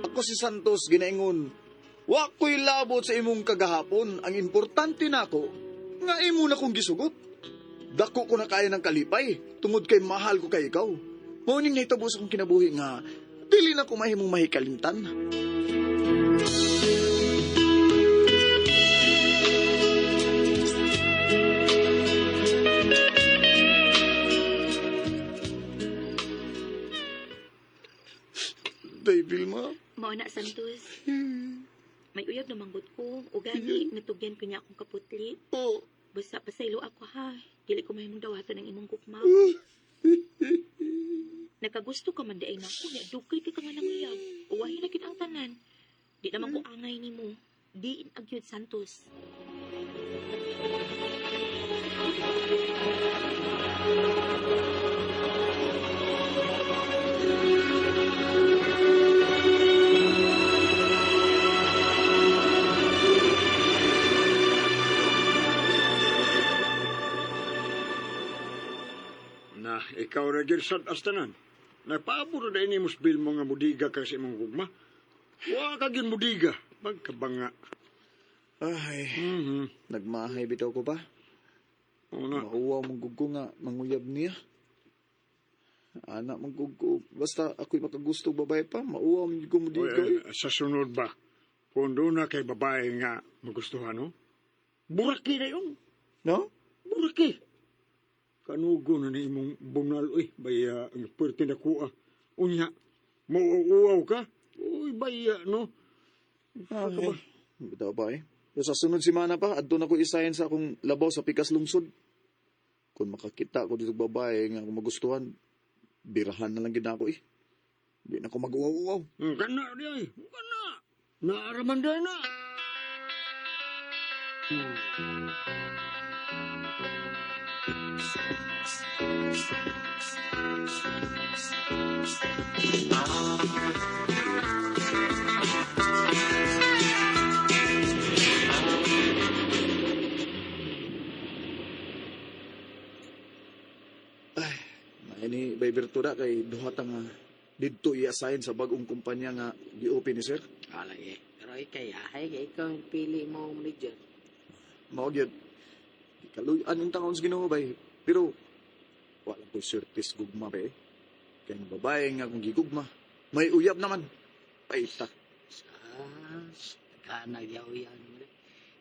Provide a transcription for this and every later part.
Ako si Santos ginaingon, wa ko'y labot sa imong kagahapon. Ang importante nako, nga imo na kong gisugot. Dako ko na kaya ng kalipay, tungod kay mahal ko kay ikaw. Mao ning nahitabo sa akong kinabuhi nga, dili na ko mahimong mahikalimtan. Day, Vilma. Mao na, Santos. May uyab na manggut ko. O gani, natugyan ko niya akong kaputli. Oh. Basta pasaylo ako ha. Dili ko mahimong dawatan ang imong gugma. Nakagusto ka man diay nako nya dugay kay ka nga nanguyab. Uwahi na gid ang tanan. Di naman ko angay nimo. Diin agyud, Santos. Na, ikaw ra gyud sad astanan. Nagpaabot na ini mo bil mo nga mudiga ka sa imong gugma. Wa ka gyud mudiga, pagkabanga. Ay, nagmahay bitaw ko pa. Oo na. Mauwaw mong gugo nga manguyab niya. Anak mong gugo. Basta ako'y makagusto babae pa, mauwaw mong gugo mo Oy, dito. eh, sa sunod ba, kung doon na kay babae nga magustuhan, no? Buraki na yun. No? Buraki. Kanugo na ni imong bunal, uy, baya, ang pwerte na kuha. Unya, mauuaw ka? Uy, baya, no? Ay, bitaw pa eh. Pero sa sunod semana pa, adto na ko isayan sa akong labaw sa Pikas Lungsod. Kung makakita ko dito babae nga akong magustuhan, birahan na lang gid ako eh. Di na ko mag-uwaw-uwaw. Kana, di ay. Kana. Naaraman din na. Ay, ni Bay Bertuda kay duha ta nga didto i-assign sa bagong kumpanya nga gi-open ni sir. Ah, lagi. Pero ikay, ay, kay ikaw ang pili mo manager. Mao gyud. Kaluy-an yung taon sa Ginoo bay. Pero wala ko'y swerte sa gugma bay. Kay ang babae nga akong gigugma, may uyab naman. Paita. Sas, nagyaw-yaw.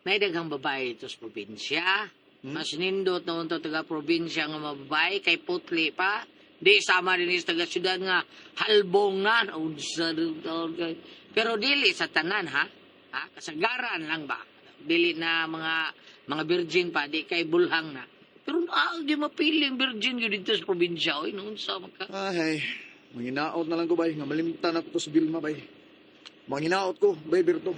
May daghang babae ito sa probinsya. Mas nindot na unto taga probinsya nga mga babae kay putli pa. Di sama din is taga syudad nga halbong na. Unsa rin taon kay. Pero dili sa tanan ha. Ha? Kasagaran lang ba? Dili na mga virgin pa di kay bulhang na. Pero di mapili ang virgin yun dito sa probinsya. Oy, noon sa maka. Ay, manginaot na lang ko bay nga malimtan ako to sa Vilma bay. Manginaot ko, bay Berto.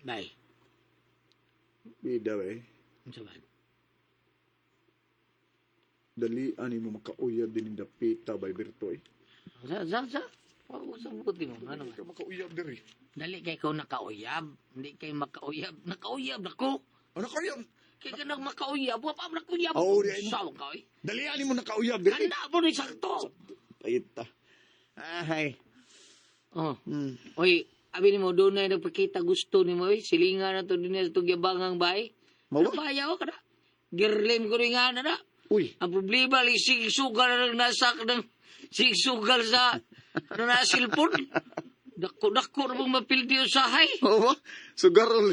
Bay, Bida bay. unsa ba? Dali ani mo makauyab din ng dapita bay Berto eh. Sa sa sa. Wa sa buti mo. Ano Dali ba? ka makauyab diri. Dali kay ko nakauyab. Hindi kay makauyab. Nakauyab nako. Ano kauyab? Kay ka nang makauyab. Wa pa man nakauyab. Oo, di ay mo. Sawa ka oy. Dali ani mo nakauyab diri. Kanda mo ni sakto. Paita. Ay. Oh. Hmm. Oy, abi nimo doon na nagpakita gusto nimo oy. Silingan na to din sa tugyabangang bay. Mao Ano ba? bayaw ka na? Girlim ko rin nga na na. Uy, Ang problema, sigsugal na lang nasak ng sigsugal sa ano na silpon. Dako-dako na mong mapildi usahay. Oo ba? Sugarol.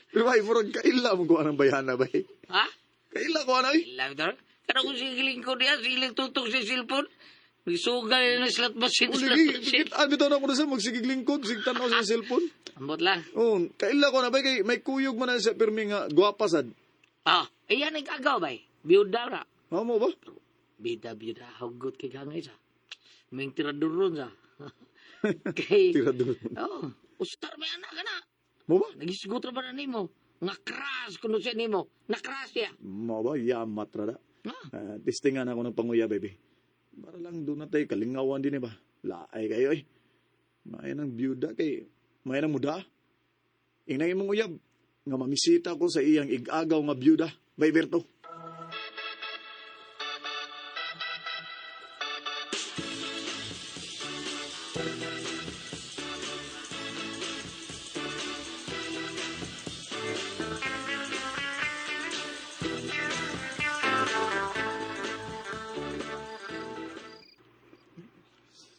Pero bay, murag kaila mo kuha ng bayana bay. Ha? Kaila ko ano eh. Ilaw ito. Pero kung sigiling ko niya, sigiling tutok sa cellphone. Nagsugal na slot machine, slot Uligi, machine. bigit bitaw na ko na sa magsigig lingkod, sig tan-aw sa cellphone. Ambot lang. Oh, kaila ko na ba kay may kuyog man na sa pirmi nga gwapa sad. Ah, iyan ang kagaw bay. Biyuda ra. Mao mo ba? Bida, biyuda. Hugot kay kangay sa. May tirador ron sa. Kay, Tirador. oh, ustar may anak ka na. Mo ba? Nagisgot ra ba na nimo? Nga crash kuno siya nimo. Nakras siya. Mo ba yamat ra da. Ah, Ah, testingan ako ng panguya, baby. Para lang doon na tayo, kalingawan din eh ba? Laay kayo eh. May nang biyuda kay, may nang muda. Inay mong uyab, nga mamisita ko sa iyang igagaw nga biyuda. Bay Berto.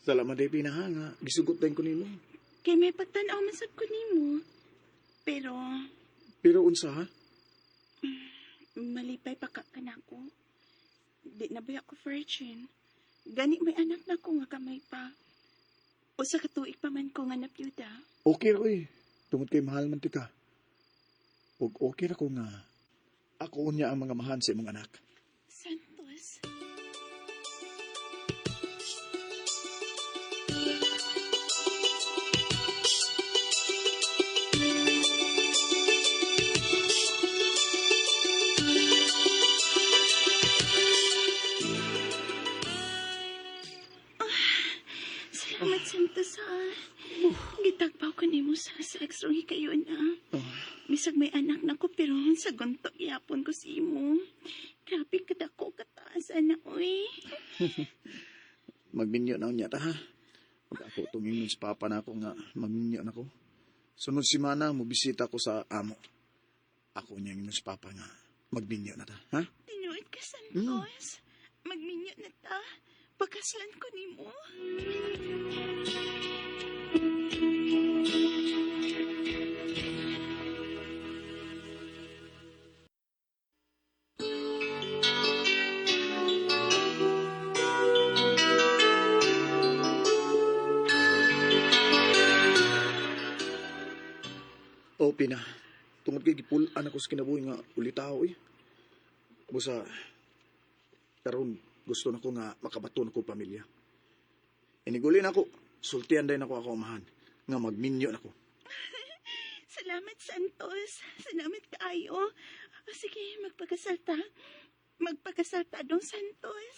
Salamat day pinahanga. Gisugot din ko nimo. Kay may pagtan-aw man sad ko nimo. Pero Pero unsa ha? malipay pa ka kanako. Di na ba ako virgin? Gani may anak na ko nga kamay pa. Usa ka tuig pa man ko nga napyuda. Okay ra oy. Tungod kay mahal man ti ka. Ug okay ra ko nga ako unya ang mga mahan sa imong anak. Santos. Ah, Salamat, Santos, ha. Gitagpaw ko nimo sa sex ron kayo na. Bisag may anak na ko pero sa guntok yapon ko si imo. Grabe kadako kataas ana oy. Magminyo na unya ta ha. Pag ako tungin sa papa na ako nga magminyo na ko. Sunod simana mo bisita ko sa amo. Ako niya ingon sa papa nga magminyo na ta, ha? Tinuod ka, Santos. Magminyo na ta. Pagkaslan ko nimo. O pina, tungod kay gipul-an ako sa kinabuhi nga ulitaw eh. Busa karon gusto na ko nga makabaton ko pamilya. Inigulin ako, sultian din ako ako amahan nga magminyo na ko. Salamat, Santos. Salamat kaayo. O, sige, magpakasal ta. Magpakasal ta dong, Santos.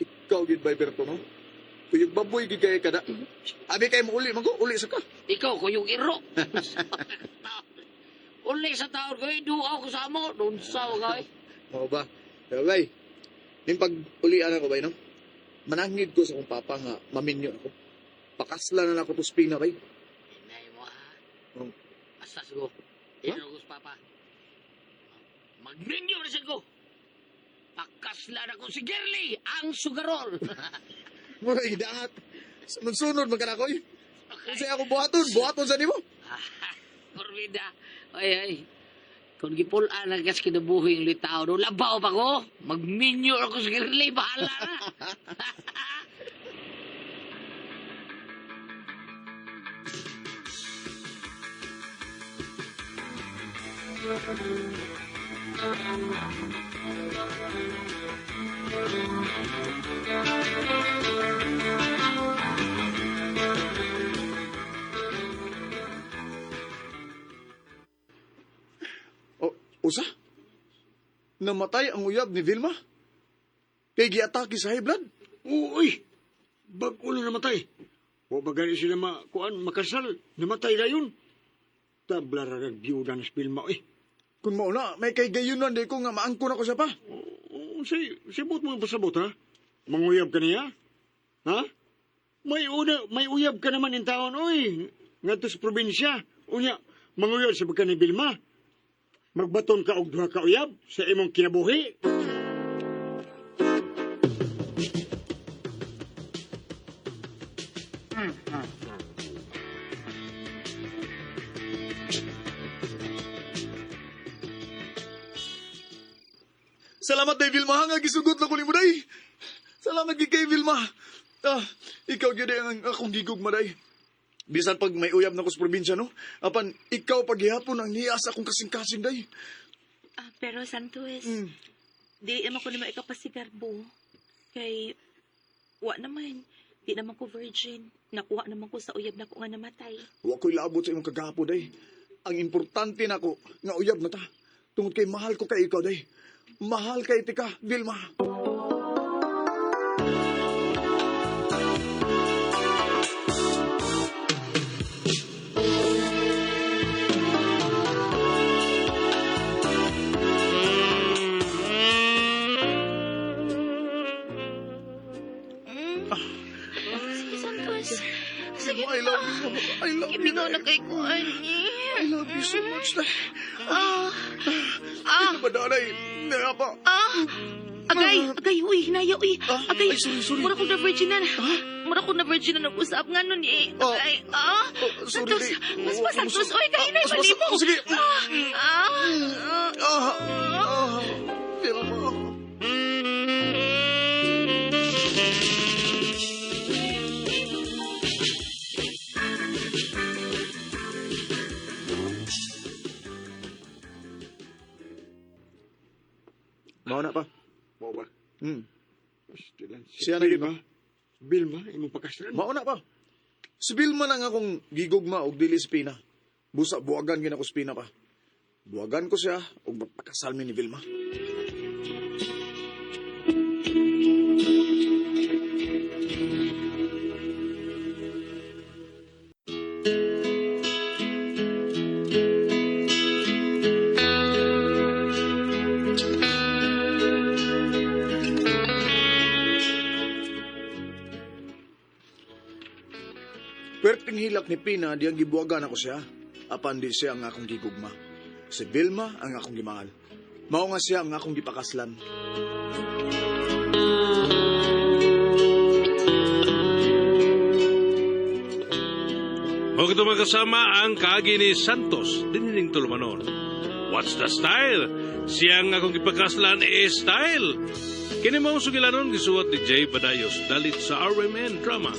Ikaw gid bay Berto no? Kuyog baboy gid kay kada. Abi kay mo uli man ko, uli sa ka. Ikaw ko yung iro. Uli sa taon ko, eh, duaw ko sa amo. Doon sa ka eh. Mao ba? Pero bay, ning pag ulian ako bay no. Manangid ko sa akong papa nga maminyo ako. Pakasla na nako to spina bay. Inay mo ha. Oh. Basta sigo. Iro ko sa papa. Magninyo na siya ko. Pakaslan ako si Girly, ang sugarol. Mura gidaat. Sunod-sunod man kana ko. eh. Kasi ako buhaton, buhaton sa nimo. Kormida. Ay, ay. Kung gipulaan ang gas kinabuhi ng litaw, no, labaw pa ko. Magminyo ako sa Girly, bahala na. O, usa? Namatay ang uyab ni Vilma? Kay giatake sa high blood? Uy! Bag-o na namatay. Wa ba gani sila makuan, makasal? Namatay na yun. Tabla ra nagbiyuda na si Vilma, eh. Kung mauna, may kay gayunan di ko nga maangkon ako siya pa. Unsay, sibot mo ang pasabot, ha? Manguyab ka niya? Ha? May una, may uyab ka naman in taon, oy. Ngadto sa probinsya. Unya, manguyab sa pagka ni Vilma. Magbaton ka og duha ka uyab sa imong kinabuhi. Salamat day Vilma nga gisugot na ko nimo day. Salamat gid kay Vilma. Ah, ikaw gyud ang akong gigugma day. Bisan pag may uyab na ko sa probinsya no, apan ikaw paghihapon ang niya sa akong kasing-kasing day. Ah, pero Santos, Mm. di naman ko naman ikapasigarbo. Kay, wa naman. Di naman ko virgin. Nakuha naman ko sa uyab na ko nga namatay. Wa ko'y labot sa imong kagapo day. Ang importante nako nga uyab na ta. Tungod kay mahal ko kay ikaw day. Mahal kay tika, Vilma. Sige, Santos. Sige I love you. I love you. Kimingaw day. na kay ko, ani. I love you so much day. Ah, ah, Ito ba day? Naya pa. ah. Agay, agay, uy, hinaya, uy. Ah, Agay, ay, sorry, sorry. Mura ko na virginan. Mura ko na virginan ang usap nga nun eh. Ah. Agay, ah. Oh, sorry, Santos, day. mas Oh, pa, Santos, uy, kay hinay, Ah, mas- mali mo. oh, sige. Ah, ah, ah. Ah, ah, Vilma. Mao na pa. Mao ba? Hmm. Pastilan. Si Siya na gyud Vilma. Vilma, imong pakaslan. Mao na pa. Si Vilma na nga akong gigugma og dili si Pina. Busa buwagan gina ko si Pina pa. Buwagan ko siya og magpakasal mi ni Vilma. Perting hilak ni Pina diyang gibuwagan ako siya. Apan di siya ang akong gigugma. Si Vilma ang akong gimahal. Mao nga siya ang akong gipakaslan. Huwag ito magkasama ang kaagi ni Santos, dinining tulumanon. What's the style? Siyang akong ipakaslan e style. Kini mao sugilanon gisuwat ni Jay Badayos dalit sa RMN Drama.